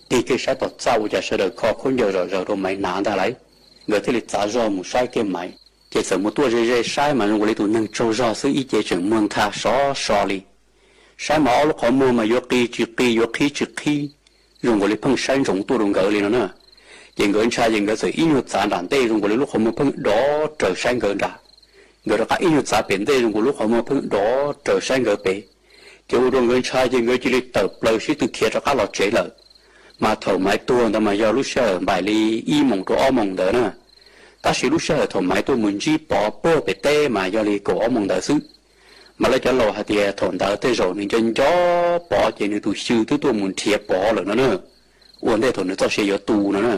tig kiag saib tom txaj ua cas sawv daws kho khaub ncaws zom zaws rau Maiv hnav ntag lauj. Nkawd thiaj li txav zog mus saib kiag Maiv, ces txawm mus tuaj ze ze saib mas zoo nkaus li tus neeg tsaug zog xwb, ib ce tseem muag ntha sov so li. Saib mas ob lub qhov muag mas yuav qi tsis qi, yuav qhib tsis qhib, zoo nkaus li pheej saib ntsoov tuaj rau nkawd li no na. Ces nkawd ntshai ces nkawd txawm ib nyuag txav nram ntej, zoo nkaus li lub qhov muag pheej dov raws saib nkawd nram. Nkawd rov qab ib nyuag txav pem ntej, zoo nkaus lub qhov muag pheej dov raws saib nkawd pem. Ces ua rau nkawd ntshai ces nkawd cia li tawm plaws sib tw khiav rov qab los tsev lawm. Mas thaum Maiv tuag ntawd mas yog lub sij hawm npaum li ib moos rau ob moos ntawd na. Tab sis lub sij hawm thaum Maiv tuaj mus ntsib Pov puag pem teb mas yog li kaum ob moos ntawd xwb. Mas lawv cov laus hais tias thaum ntawd tej zaum nws nco nco Pov ces nws tus xyw twb tuaj mus nrhiav Pov lawm no na, ua ntej thaum nws txoj sia yuav tu no na.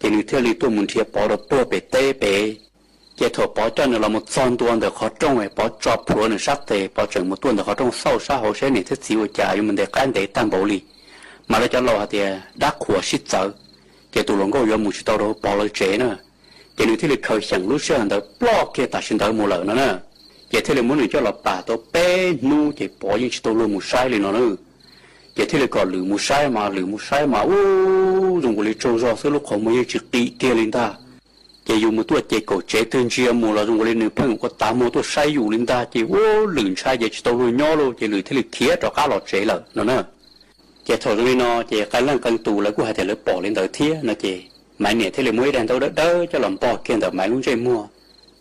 Ces nws thiaj li tuaj mus nrhiav Pov rau puag pem teb pem. Ces thaum Pov coj nws los mus txog ntua ntawm qhov rooj es Pov tso plhuav nws sab tes, Pov tseem mus tuaj ntawm qhov rooj xauj sab hauv seb niam thiab txiv ua cas yuav mus ntes qaib ntev tag npaum li. Mas lawv cov laus hais tias dab qhuas sib txawv, ces tus hluas nkauj yuav mus tsis tau rau Pov lawv tsev na. Ces nws thiaj li khaws xyeem lub sij hawm ntawd ploj kiag tam sim ntawd mus lawm no na. Ces thiaj li muab nws coj los pam tau peb hnub ces Pov yeej tsis tau luag mus saib li no na. Ces thiaj li kom Lwm mus saib mas Lwm mus saib mas ub, zoo nkaus li tsaug zog xwb, lub qhov muag yeej tsis qi kiag li ntag. Ces yus mus tuaj ces kaum tsev twg ntsia mus los zoo nkaus li nws pheej ua tas muag tuaj saib yus li ntag. Ces ub, Lwm ntshai ces tsis tau luag nyob lauj, ces Lwm thiaj li khiav rov qab los tsev lawm no na. Ces thaum zoo li no ces qee leej qee tus lawv kuj hais tias lawv pom li ntawd thiab no ces Maiv niam thiaj li muab ib daim ntaub dawb dawb coj los npog kiag ntawm Maiv lub ntsej muag,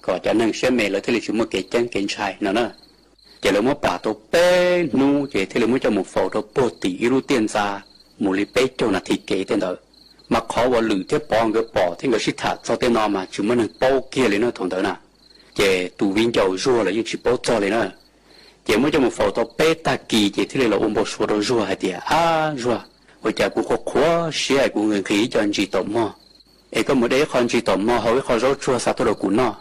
kom cov neeg siab me lawv thiaj li tsis muaj kev ceeb kev ntshai no na. Ces lawv muab pam tau peb hnub ces thiaj li muab coj mus faus rau puag tim ib lub tiaj ntxa mus li peb caug nas this kev tej ntawd. Mas qhov uas Lwm thiab Pov nkawd pom thiab nkawd sib tham txog tej no mas tsis muaj neeg paub kiag li na thaum ntawd na. Ces tus viv ncaus Zuag los yeej tsis paub txog li na. Ces muab coj mus faus tau peb tag kis ces thiaj li los ua npau suav rau Zuag hais tias, Ab Zuag, ua cas kuv qhuav qhuav siab es kuv nqhis nqhis ib co ntsis taum mog, es koj mus de ib qho ntsis taum mog hau ib qho zaub tsuag xa tuaj rau kuv noj.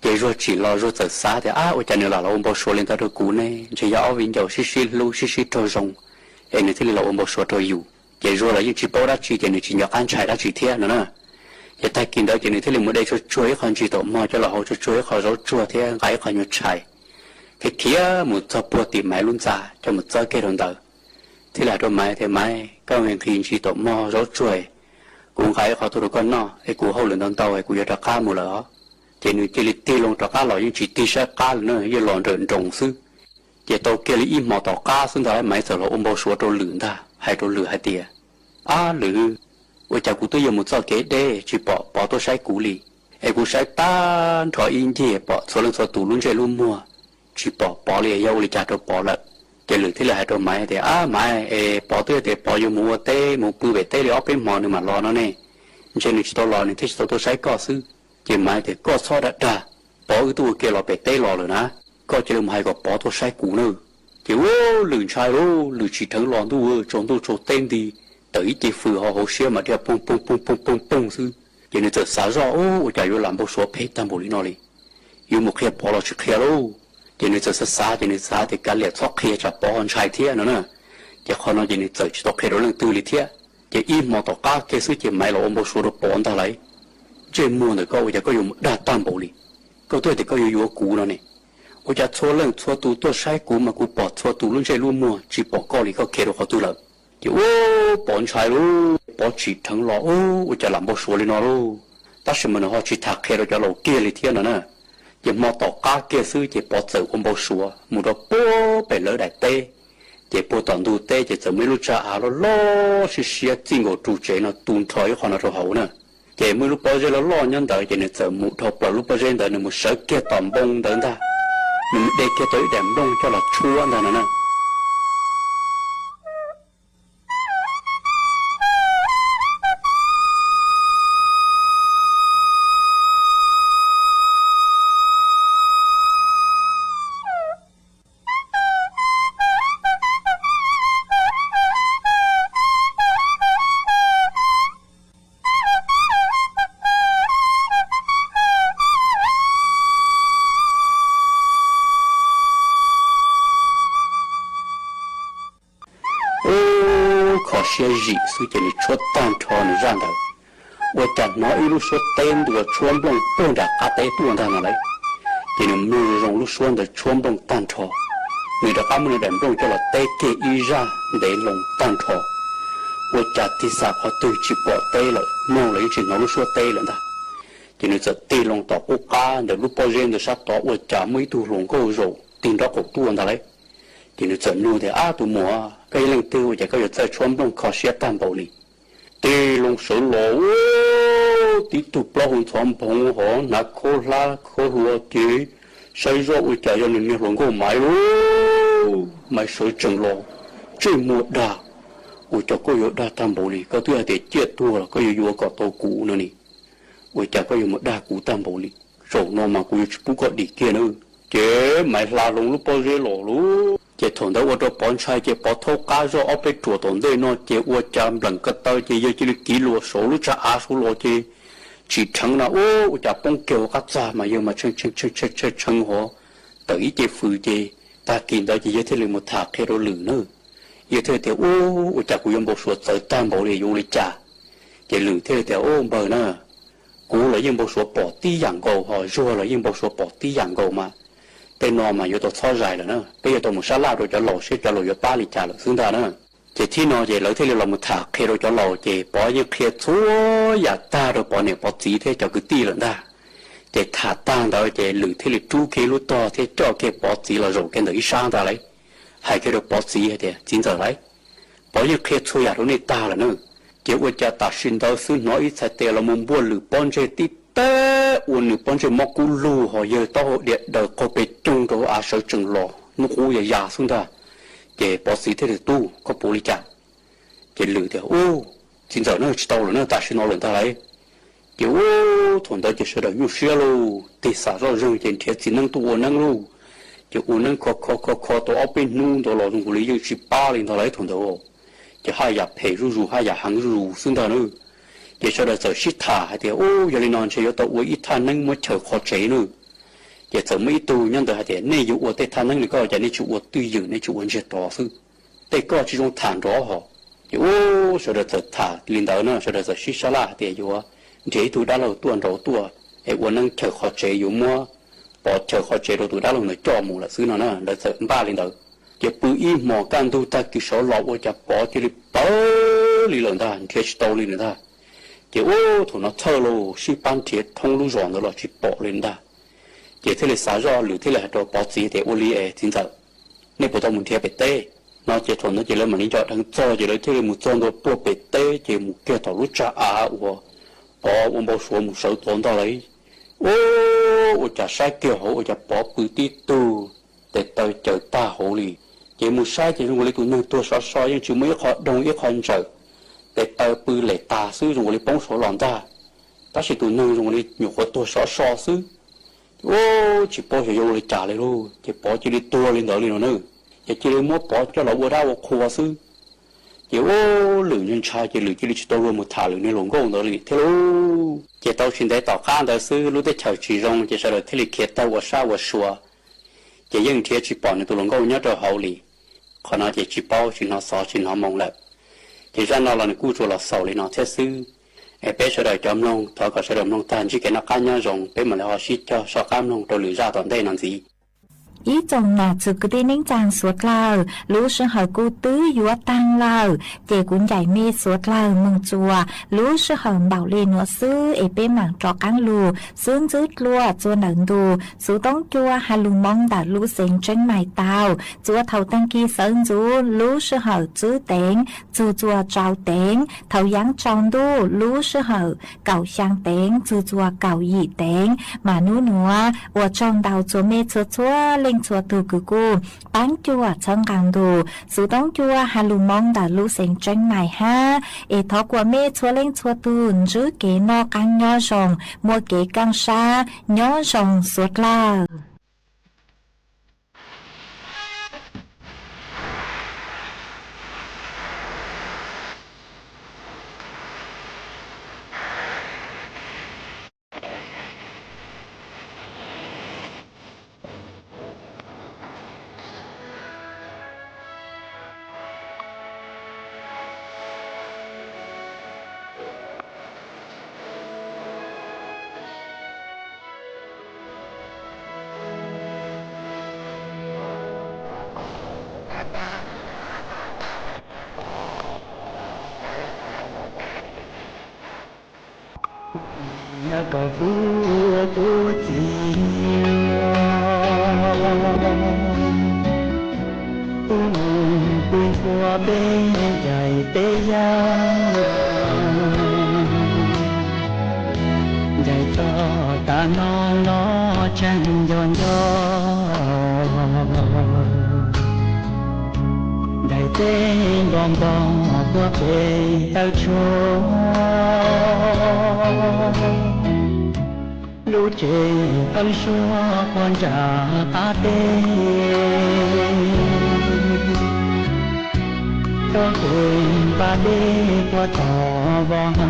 Ces Zuag tsim los Zuag txawm xav tias, Ab, ua cas nws lam los ua npau suav li ntawd rau kuv ne? Ntshe yog ob viv ncaus sib sib hlub sib sib raug zoo, es nws thiaj li los ua npau suav rau yus. Ces Zuag los yeej tsis paub dab tsi ces nws tsis nco qab ntshai dab tsi thiab no na. Ces tag kis ntawd ces nws thiaj li mus de tsuag tsuag ib qho ntsis taum mog coj los hau tsuag tsuag ib qho zaub tsuag thiab nqa ib qho nyuag tshais, khiav khiav mus txog puag tim Maiv lub ntxa coj mus txawb kiag rau ntawd. Thiaj li hais rau Maiv tias, Maiv, koj nqhis ntsis taum mog zaub tsuag, kuv nqa ib qho tuaj rau koj noj es kuv hauj lwm ntau ntau es kuv yuav rov qab mus lawm os. Ces nws cia li tig loo rov qab los yeej tsis tig saib qab li na, yeej los nrawm nroos xwb. Ces tau kiag li ib hmo tom qab xwb ntag Maiv txawm los ua npau suav rau Lwm ntag, hais rau Lwm hais tias, Ab Lwm, ua cas kuv twb yuav mus txoj kev deb tsis pom Pov tuaj saib kuv li, es kuv saib tag nrho ib ncig pom txhua leej txhua tus lub ntsej lub muag tsis pom Pov li, yog ua li cas rau Pov lawm? Ces Lwm thiaj li hais rau Maiv tias, Ab Maiv, es Pov twb tias Pov yuav mus ua teb mus pw pem teb li ob peb hmo nws mam los no ne. Ntshe nws tsis tau los nws thiaj tsis tau tuaj saib koj xwb. Ces Maiv tias, Koj txhob dag dag, Pov wb twb ua ke los pem teb los lawm na, koj cia li mus hais kom Pov tuaj saib kuv na. Ces ub, Lwm ntshai lauj, Lwm tsim dheev los ntuj, tsaus ntuj tsaus teb nti, tawm ib ce fws ho hauv siab mas dhia poog poog poog poog poog poog xwb. Ces nws txawm xav zoj, Ub, ua cas yuav lam npau suav phem tag npaum li no li? Yuav mus qhia Pov los tsis qhia lauj? Ces nws txawm xav xav ces nws xav tias kav liam txhob qhia tsam Pov ho ntshai thiab no na. Ces qhov no ces nws txawm tsis tau qhia rau leej twg li thiab. Ces ib hmo tom qab kiag xwb ces Maiv los ua npau suav rau Pov ntag lauj, Ntsej muag ntawm koj ua cas koj yuav mus dag tag npaum li? Koj twb tias koj yuav yuav kuv no ne. Ua cas txhua leej txhua tus tuaj saib kuv mas kuv pom txhua tus lub ntsej lub muag tsis pom koj li, koj khiav rau qhov twg lawm? Ces ub, Pov ntshai lauj, Pov tsim dheev los, Ub, ua cas lam npau suav li no lauj? Tab sis mas nws ho tsis tham qhia rau cov laus kiag li thiab no na. Ces hmo tom qab kiag xwb ces Pov txawm ua npau suav mus rau puag pem lawv daim teb. Ces puag tom ntug teb ces txawm muaj ib lub tsag av loj loj siab siab txij nkaus ru tsev no tu nrho ib qho no rau hauv na. Ces muaj ib lub pob zeb loj loj nyob ntawd ces nws txawm mus dhau plaws lub pob zeb ntawd, nws mus sawv kiag tom npoo ntawd ntag. Nws mus de kiag tau ib daim nplooj coj los tshuab ntag no na. siab zim xwb ces nws tshuab tag nrho nws zaj ntawd. Ua cas hnov ib lub suab teb ntua tshuab nplooj puag nram qab teb tuaj ntag no lauj. Ces nws mloog zoo lub suab ntawd tshuab nplooj tag nrho, nws rov qab muab nws daim nplooj coj los teb kiag ib zaj ntev loo tag nrho. Ua cas tig xa qhov twg tsis pom teb lawm, mloog los yeej tsis hnov lub suab teb lawm ntag. Ces nws txawm tig loo tom qub qab ntawm lub pob zeb ntawd sab tod ua cas muaj ib tug hluas nkauj zaum tig nraub qaum tuaj ntag lauj. Ces nws txawm nug tias, Ab tus muam, koj yog leej twg ua cas koj yuav txawj tshuab nplooj kho siab tag npaum li? Tig loo sawv los, tib tug plaub hau ntxhov nphoov hov hnav khaub hlab khaub hlua ces saib zoj ua cas yog nws niag hluas nkauj Maiv lauj. Maiv sawv tsees los, ntsej muag dag. Ua cas koj yuav dag tag npaum li? Koj twb hais tias ciaj tuag los koj yuav yuav kom tau kuv no ni. Ua cas koj yuav mus dag kuv tag npaum li? Zaum no mas kuv yuav tsis pub koj dim kiag na. Ces Maiv hla hlo lub pob zeb los lauj. Ces thaum ntawd ua rau Pov ntshai ces Pov thaub qab zoj ob peb ruam tom ntej no ces ua cas npleem ko taw ces yawg cia li kiv luas saum lub tsav av saud los ces tsim dheev na, ua cas poob kiag hauv qab txag mas yawg mas tshee tshee tshee hov tawm ib ce fws ces tag kis ntawd ces yawg thiaj li mus tham qhia rau Lwm na. Yawg thiaj tias, Ua cas kuv yuav npau suav txawv tag npaum li, yuav ua li cas? Ces Lwm thiaj tias, Ua npawg na, kuv los yeej npau suav pom tib yam nkaus, ho Zuag los yeej npau suav pom tib yam nkaus mas tej no mas yuav tau txhob zais lawm na, peb yuav tau mus sab laj rau cov laus seb cov laus yuav pab li cas lawm xwb ntag na. Ces thib no ces lawv thiaj li los mus tham qhia rau cov laus ces Pov yeej qhia txhua yam tag rau Pov niam Pov txiv thiab cov kwv tij lawm ntag. Ces tham tag ntawd ces Lwm thiaj li rub kiag lub tog thiab coj kiag Pov txiv los zaum kiag ntawm ib sab ntag lauj. Hais kiag rau Pov txiv hais tias, Txiv ntxawm lauj, Pov yeej qhia txhua yam rau nej tag lawm na. Ces ua cas tam sim ntawd xwb hnov ib txhais tes los mus npuaj Lwm pob ntseg tib teg ua nws pob ntseg mob kub lug ho yawg taub hau dhia daws qaug pes coog rau av sawv tsees los hnub qub ya ya xwb ntag. Ces Pov txiv thiaj tias, Tub, koj puas ua li cas? Ces Lwm tias, Ub, txiv ntxawm na, tsis tau lawm na, tam sim no lawm ntag lauj. Ces ub, thaum ntawd ces sawv daws nyuaj siab lauj, tig xam zoj zeeg ces nrhiav txiv neeb tuaj ua neeb lauj. Ces ua neeb kho kho kho kho tau ob peb hnub ntawd los zoo nkaus li yeej tsis pab li ntag lauj thaum ntawd. Ces haj yam phem zuj zus haj yam heev zuj zus xwb ntag na. Ces sawv daws txawm sib tham hais tias, Ub, yog li no ntshe yuav tau ua ib thaj neeb muab chaws qhov tsev na. Ces txawm muaj ib tug nyob ntawd hais tias, Nej yuav ua tej thaj neeb li koj cas nej tsis ua twj ywm, nej tsis ua ntsiag to xwb, tej koj tsis zoo tham nrov hos. Ces ub, sawv daws txawm tham li ntawd na, sawv daws txawm sib sab laj hais tias yuav nrhiav ib tug dab laug tuaj nraud tuaj es ua neeb chaws qhov tsev, yuav muab Pov chaws qhov tsev rau tus dab laug ntawd coj mus lawm xwb no na, lawv txawm npaj li ntawd. Ces pw ib hmos kaj ntug tag kis sawv los ua cas Pov cia li ploj li lawm ntag, nrhiav tsis tau li lawm ntag. Ces ub, thaum no txhawj lauj, sib pab nrhiav thoob lub zos ntawd los tsis pom li ntag. Ces thiaj li xav zoj, Lwm thiaj li hais rau Pov txiv tias, Ua li es txiv ntxawm, nej puas tau mus nrhiav pem teb? No ces thaum ntawd ces lawv mam li nco dheev txog ces lawv thiaj li mus txog ntua puag pem teb ces mus kiag tom lub tsag av uas Pov ua npau suav mus sawv tod ntag lauj. Ub, ua cas saib kiag hauv ua cas Pov pw tib tug tes taw caws tag hauv li. Ces mus saib ces zoo nkaus li tus neeg tuag sov so, yeej tsis muaj ib qho doog ib qho ntsawm, tes taw pw lem tag xwb, zoo nkaus li poob saud los ntag. Tab sis tus neeg zoo nkaus li nyuam qhuav tuag sov so xwb. Ub, tsis paub xyov yuav ua li cas li lauj, ces Pov cia li tuag li ntawd li no na. Ces cia li muab Pov coj los ua dab ua qhua xwb. Ces ub, Lwm ntshai ces Lwm cia li tsis tau luag mus tham Lwm niag hluas nkauj ntawd li thiab lauj. Ces tau tsis ntev tom qab ntawd xwb lub teb chaws tsis zoo ces sawv daws thiaj li khiav tawg ua sab ua sua. Ces yeej nrhiav tsis pom nws tus hluas nkauj nyob rau hauv li. Qhov no ces tsis paub, tsis hnov xov tsis hnov moo lawm. Ces zaj no los nws kuj tsuas los xaus li no thiab xwb. Es peb sawv daws cov mloog thov kom sawv daws mloog tag ntsib kev noj qab nyob zoo, peb mam li ho sib cog soj qab mloog rau lwm zaj tom ntej no ntxiv. Ib tsoom nam txwv kwv tij neej tsaa suav dlawg, lub sij hawm kuj twb yuav taag lawm, ces kuv ncaim mej suav dlawg moog txuas lub sij hawm npaum le nuav xwb es peb maam rov qaab lug xub ntxwb dlua txua ntawm ntu xuv toob cua has lug moo ntawm lub xeev Tseeb Mais tau. Txua thaus taag kig sawv ntxuv lub sij hawm tsib teev txug txua rau teev, thaus yaav tsaus ntuj lub sij hawm kaum xyaa teev txug txua kaum yim teev. Mas nub nuav ua tsaug ntau txua mej txhua txhua leej txhua tug kws kuj paab cuam txhawb nqaa ntu xuv toob cua has lug moo ntawm lub xeev Tseeb Mais hab, es thov kuas mej txhua leej txhua tug ntsib kev noj qaab nyob zoo, muaj kev kaaj sab, nyob zoo suav dlawg. Kom kuv ua kuv txiv, kuv mus pw ntua peb ncaim peb yawg, ncaim txog tav no los tseem nco nco. Daim teb npog npog puag pem taw tshuaj, lub tsev qawb suab puag nram qab teb, txoj kev npaj dej puag tom vos hav.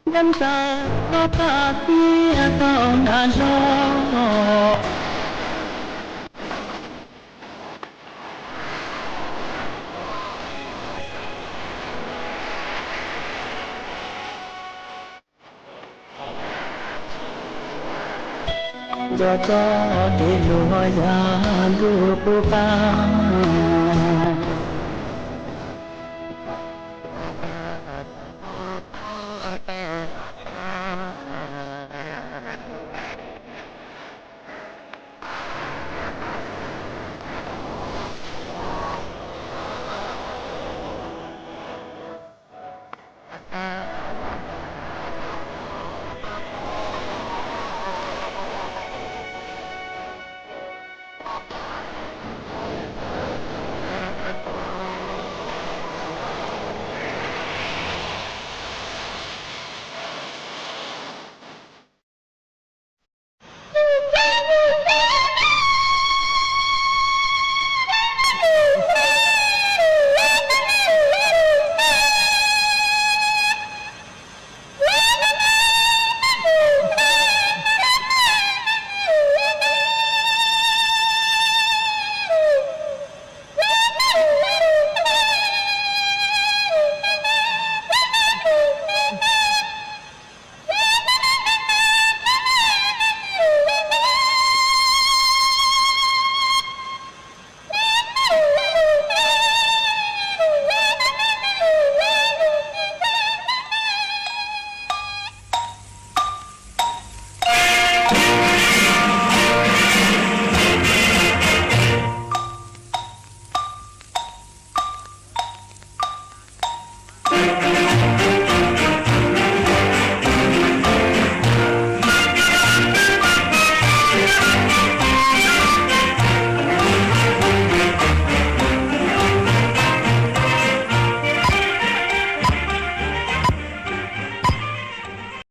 Nkeeb txawv ob pab tiaj tau nram zos. Nco txoj kev hluas yam ntuj qub qab,